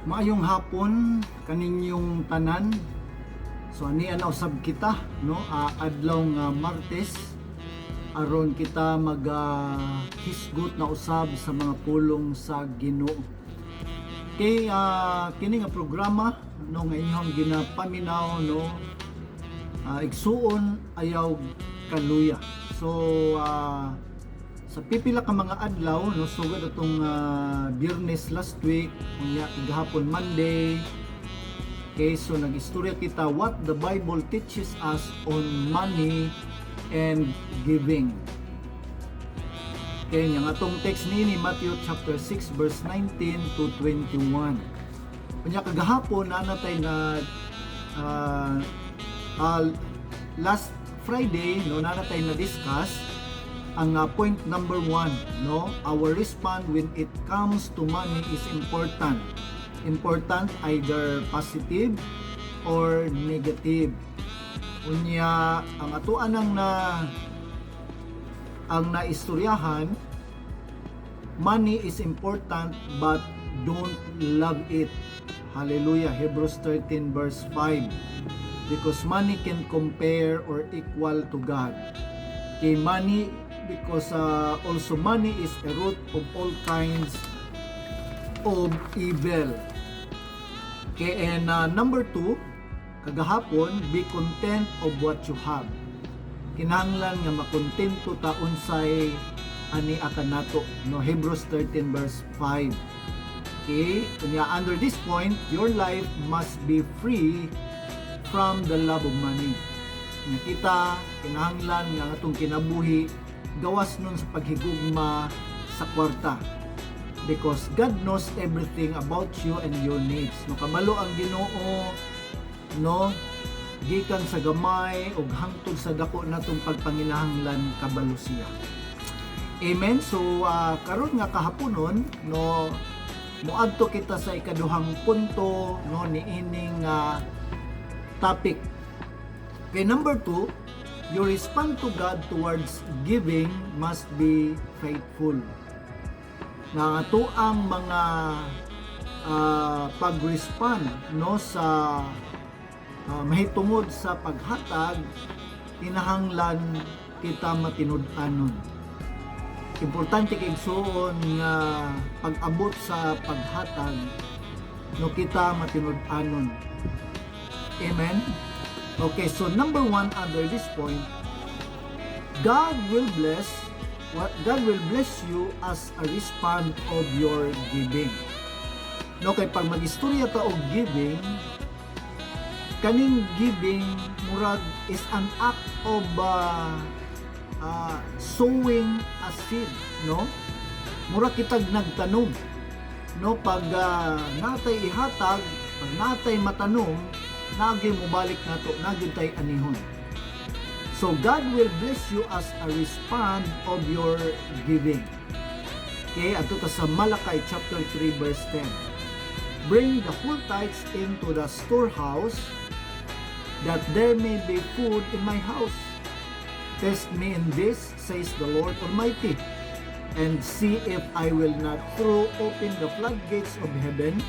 Maayong hapon kaninyong tanan. So ani na usab kita, no, adlaw nga Martes, aron kita mag hisgot na usab sa mga pulong sa Ginoo. Kay kini nga programa, no, nga inyong ginapaminaw, no, Igsuon Ayaw Kaluya. So sa pipila ka mga adlaw, no, sugod atong Biyernes last week, unya gahapon Monday. Okay, so nag-istorya kita what the Bible teaches us on money and giving. Okay, nga atong text niini, Matthew chapter 6 verse 19 to 21. Unya kagahapon naa natay na last Friday, no, naa natay na discuss ang point number 1, no, our response when it comes to money is important, important either positive or negative. Unya ang atoa nang na ang naistoryahan, money is important but don't love it. Hallelujah. Hebrews 13 verse 5, because money can compare or equal to God. Okay, money, because also money is a root of all kinds of evil. Okay, and number 2 kagahapon, be content of what you have. Kinahanglan nga makontento ta unsay ani kanato, no, Hebrews 13 verse 5. Okay, unya under this point, your life must be free from the love of money. Nga kita kinahanglan nga ang atong kinabuhi gawas nun sa paghigugma sa kwarta. Because God knows everything about you and your needs. No, kabalo ang Ginoo, no, gikan sa gamay ug hangtod sa dako natong pagpanginahanglan, kabalo siya. Amen. So karon nga kahaponon, no, moadto kita sa ikaduhang punto, no, niining topic. Okay, number 2, your response to God towards giving must be faithful. Nga ato ang mga pag-respond, no, sa mahitungod sa paghatag, kinahanglan kita matinud-anon. Importante kay, igsuon, nga pag-abot sa paghatag, no, kita matinud-anon. Amen. Okay, so number 1 under this point, God will bless what God will bless you as a response of your giving. No, kay pag mag-istorya ta og giving, kaning giving murag is an act of sowing a seed, no? Murag kitag nagtanom. No, pag natay ihatag, pag natay matanom, nagi mobalik nato, nagi tay anihon. So God will bless you as a response of your giving. Okay, adto ta sa Malachi chapter 3 verse 10. "Bring the whole tithes into the storehouse, that there may be food in my house. Test me in this, says the Lord Almighty, and see if I will not throw open the floodgates of heaven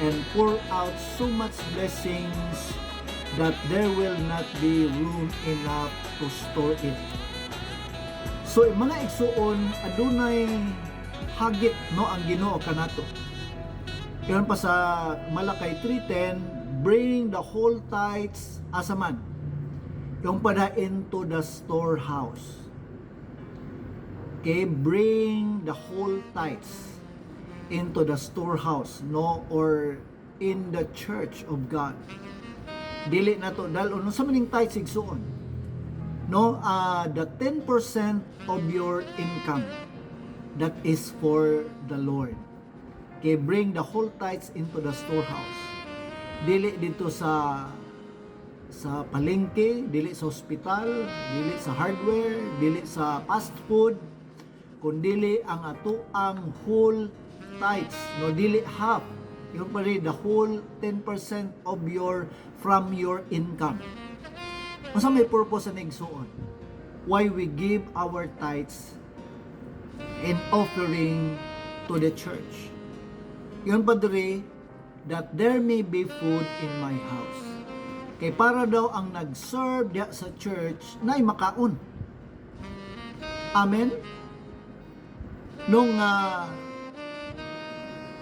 and pour out so much blessings that there will not be room enough to store it." So mga igsuon, adunay hagit, no, ang Ginoo kanato. Ingon pa sa Malachi 3:10, bring the whole tithes, asa man? Ingon pa na into the storehouse. Okay, bring the whole tithes into the storehouse, no, or in the church of God. Dili na to dal-on. Unsa man ning tithes, igsuon? No, the 10% of your income that is for the Lord. Okay, bring the whole tithes into the storehouse. Dili dito sa palengke, dili sa ospital, dili sa hardware, dili sa fast food, kundili ang atoang whole tithes, no, dili half. Ingon pa rin, the whole 10% of your from your income. Unsa may purpose sa igsuon? Why we give our tithes and offering to the church. Ingon pa diri, "that there may be food in my house." Kay para daw ang nag-serve diha sa church na makaon. Amen? Nung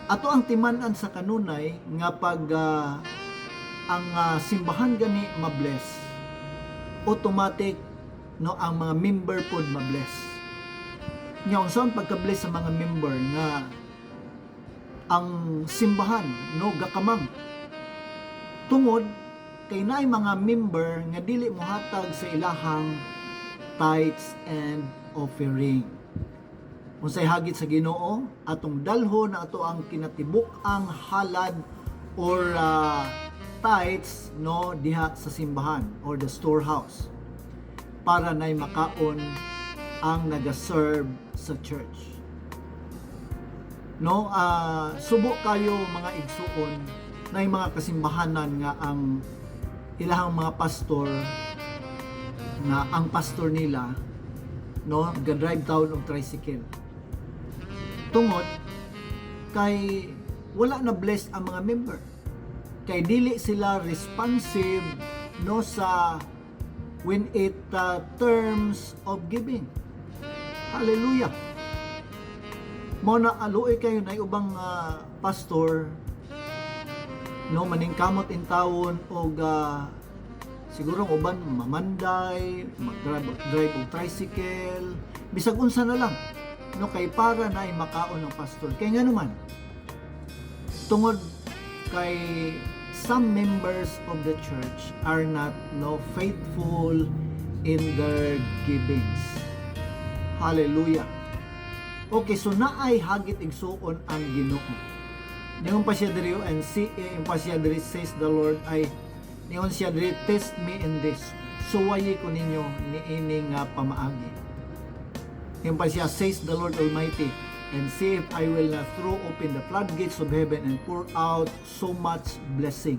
ato ang timan-an sa kanunay nga pag ang simbahan gani mabless, automatic, no, ang mga member pod mabless. Nya unsaon pagka-bless sa mga member nga ang simbahan, no, gakamang tungod kay naay mga member nga dili mohatag sa ilahang tithes and offering? Unsay hagit sa Ginoo? Atong dalhon na ato ang kinatibuk-ang halad or tithes, no, diha sa simbahan or the storehouse para nay makaon ang naga-serve sa church. No, subo kayo, mga igsuon, na mga kasimbahanan nga ang ilahang mga pastor, nga ang pastor nila, no, ga-drive down og tricycle. Tungod kay wala na bless ang mga member. Kay dili sila responsive, no, sa when it terms of giving. Hallelujah. Mo na aluoy kayo na ubang pastor, no, maningkamot in tawon og siguro ang uban mamanday, mag-drive drive og tricycle, bisag unsa na lang, no, kay para na ay makaon ng pastor. Kay nga naman, tungod kay some members of the church are not, no, faithful in their givings. Hallelujah. Okay, so naay hagit, igsuon, ang Ginoo. Ningon pa siya diri, and see, ingon pa siya diri, says the Lord, ay ningon siya diri, "Test me in this." Suwayi ko ninyo niini nga pamaagi. Ingon pa siya, says the Lord Almighty, "and see if I will not throw open the floodgates of heaven and pour out so much blessing."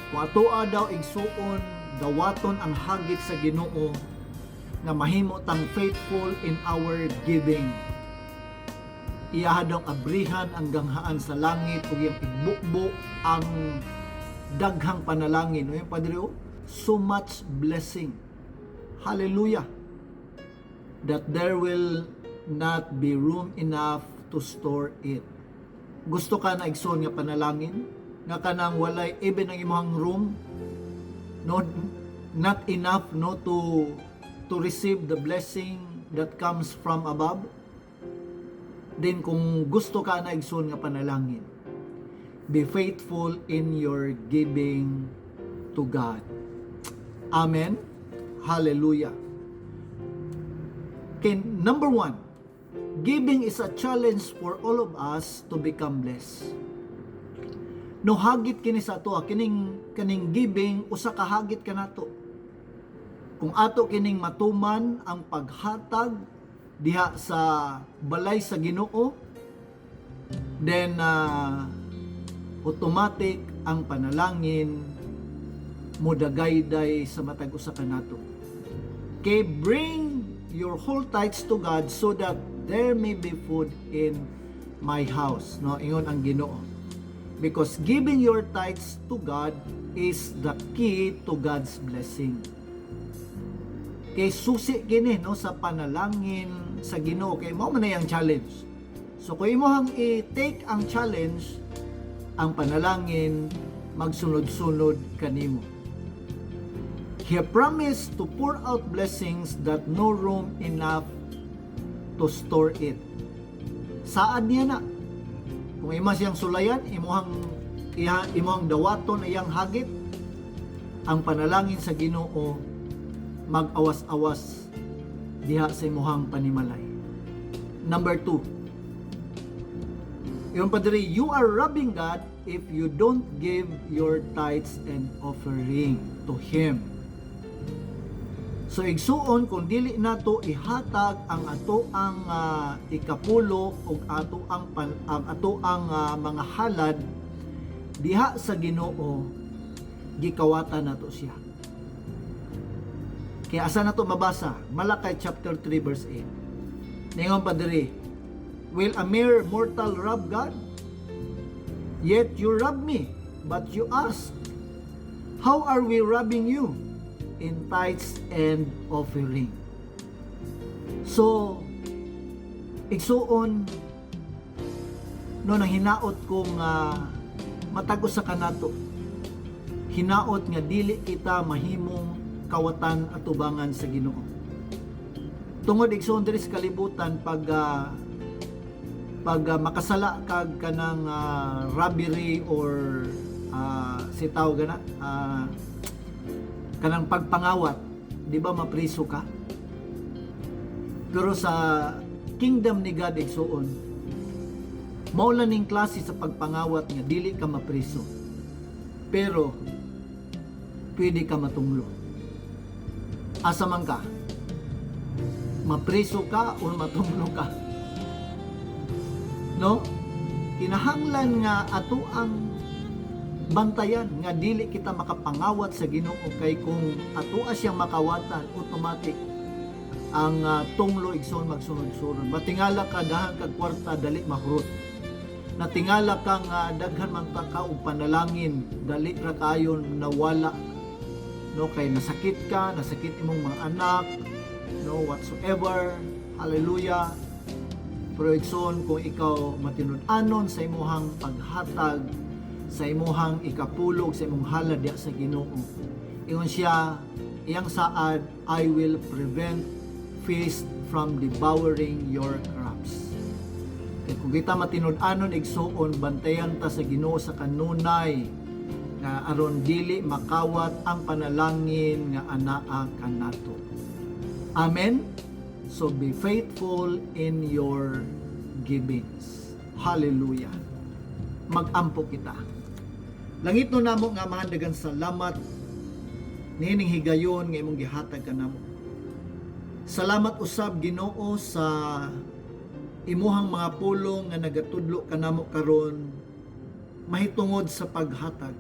Kung atoa daw, igsuon, dawaton ang hagit sa Ginoo nga mahimo tang faithful in our giving, iyaha daw abrihan ang ganghaan sa langit ug iyang igbukbo ang daghang panalangin. No, yung padre, oh, so much blessing. Hallelujah. That there will not be room enough to store it. Gusto ka na, igsoon, nga panalangin nga kanang walay even ang imong room, no, not enough, no, to receive the blessing that comes from above? Then kung gusto ka na, igsoon, nga panalangin, be faithful in your giving to God. Amen. Hallelujah. Okay, number one, giving is a challenge for all of us to become blessed. No, hagit kini sa ato, kining kaning giving, usa ka hagit kanato. Kung ato kining matuman ang paghatag diha sa balay sa Ginoo, then automatic ang panalangin modagayday sa matag usa kanato. Okay, "Bring your whole tithes to God so that there may be food in my house." No, ingon ang Ginoo. Because giving your tithes to God is the key to God's blessing. Kay susi kini, no, sa panalangin sa Ginoo, kay mao man na ang challenge. So kung imong i-take ang challenge, ang panalangin magsunod-sunod kanimo. He promised to pour out blessings that no room enough to store it. Saad niya na. Kung imo siyang sulayan, imuhang dawaton iyang hagit, ang panalangin sa Ginoo mag-awas-awas diha sa imuhang panimalay. Number 2. Yung padre, you are robbing God if you don't give your tithes and offering to Him. So igsuon, kung dili nato ihatag ang ato ang ikapulo ug ato ang pan, ang ato ang mga halad diha sa Ginoo, gikawatan nato siya. Kaya asa nato mabasa? Malakay chapter 3 verse 8. Ningon pa diri, "Will a mere mortal rob God? Yet you rob me. But you ask, 'How are we robbing you?' In tithes and offering." So, igsuon, no, nang hinaot kong matag usa kanato, hinaot nga dili kita mahimong kawatan atubangan sa Ginoo. Tungod, igsuon, diri sa kalibutan, pag makasala kag kanang robbery or si tawag gana kanang pagpangawat, di ba mapriso ka? Pero sa kingdom ni God, igsuon, mao lang ning klase sa pagpangawat nga dili ka mapriso. Pero pwede ka matunglo. Asa man ka? Mapriso ka o matunglo ka? No? Kinahanglan nga ato ang bantayan nga dili kita makapangawat sa Ginoo, kay kung atoa siyang makawatan, automatic ang tunglo, igsoon, magsunod-sunod. Matingala ka dahan kag kwarta, dali mahurot. Natingala ka nga daghan man ta ka og panalangin, dali ra kayo nawala, no, kay nasakit ka, nasakit imong mga anak, no, whatsoever. Hallelujah. Pero igsoon, kung ikaw matinud-anon sa imuhang paghatag sa imuhang ikapulo, sa imong halad diha sa Ginoo, ingon siya, iyang saad, "I will prevent feast from devouring your crops." Kay kung kita matinud-anon, igsuon, bantayan ta sa Ginoo sa kanunay nga aron dili makawat ang panalangin nga anaa kanato. Amen. So be faithful in your givings. Hallelujah. Magampo kita. Langit no namo nga Amahan, daghang salamat niining higayon nga imong gihatag kanamo. Salamat usab, Ginoo, sa imuhang mga pulong nga nagatudlo kanamo karon mahitungod sa paghatag.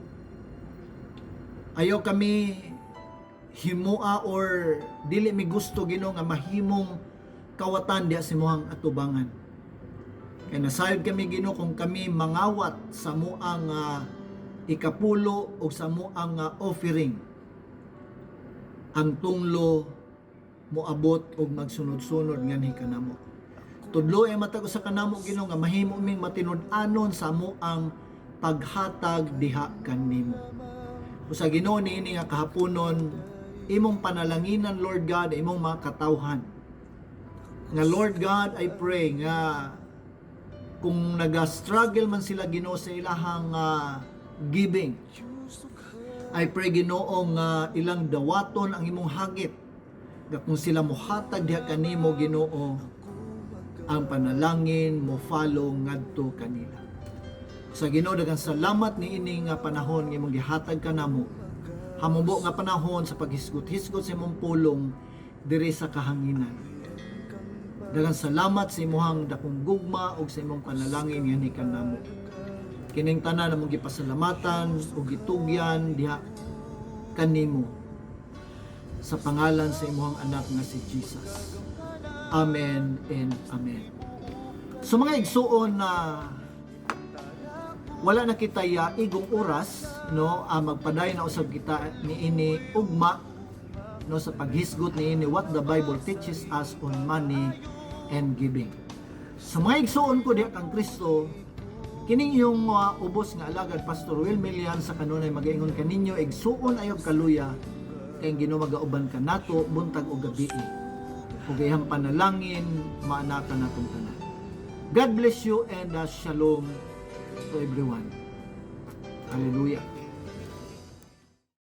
Ayaw kami himua or dili mi gusto, Ginoo, nga mahimong kawatan diha sa imuhang atubangan. Kay nasayod kami, Ginoo, kung kami mangawat sa amoang ikapulo o sa amoang offering, ang tunglo moabot og magsunod-sunod nganhi kanamo. Tudlo ay matag usa kanamo, Ginoo, nga mahimo ming matinud-anon sa amoang paghatag diha kanimo. Usa, Ginoo, niini nga kahaponon, imong panalanginan, Lord God, imong mga katawhan. Nga Lord God, I pray nga kung naga-struggle man sila, Ginoo, sa ilahang giving, I pray, Ginoo, nga ilang dawaton ang imong hagit nga kung sila mohatag diha kanimo, Ginoo, ang panalangin mo follow ngadto kanila. Sa Ginoo, daghang salamat niini nga panahon nga imong gihatag kanamo. Hamubo nga panahon sa paghisgot-hisgot sa imong pulong diri sa kahanginan. Daghang salamat sa imuhang dakong gugma ug sa imong panalangin nga ni kanamo. Kining tanan among gipasalamatan ug gitugyan diha kanimo sa pangalan sa imuhang anak nga si Jesus. Amen and amen. So mga igsuon na wala na kita ya igong oras, no, magpadayon na usab kita niini ugma, no, sa paghisgot niini, what the Bible teaches us on money and giving. Sa mga igsuon ko diha kang Kristo, kining iyong ubos nga alagad, Pastor Will Milian, sa kanunay magaingon kaninyo, igsuon, ayaw kaluya, kay ang Ginoo magauban kanato buntag o gabi. Ug iyang panalangin maana kanatong tanan. God bless you and shalom to everyone. Hallelujah.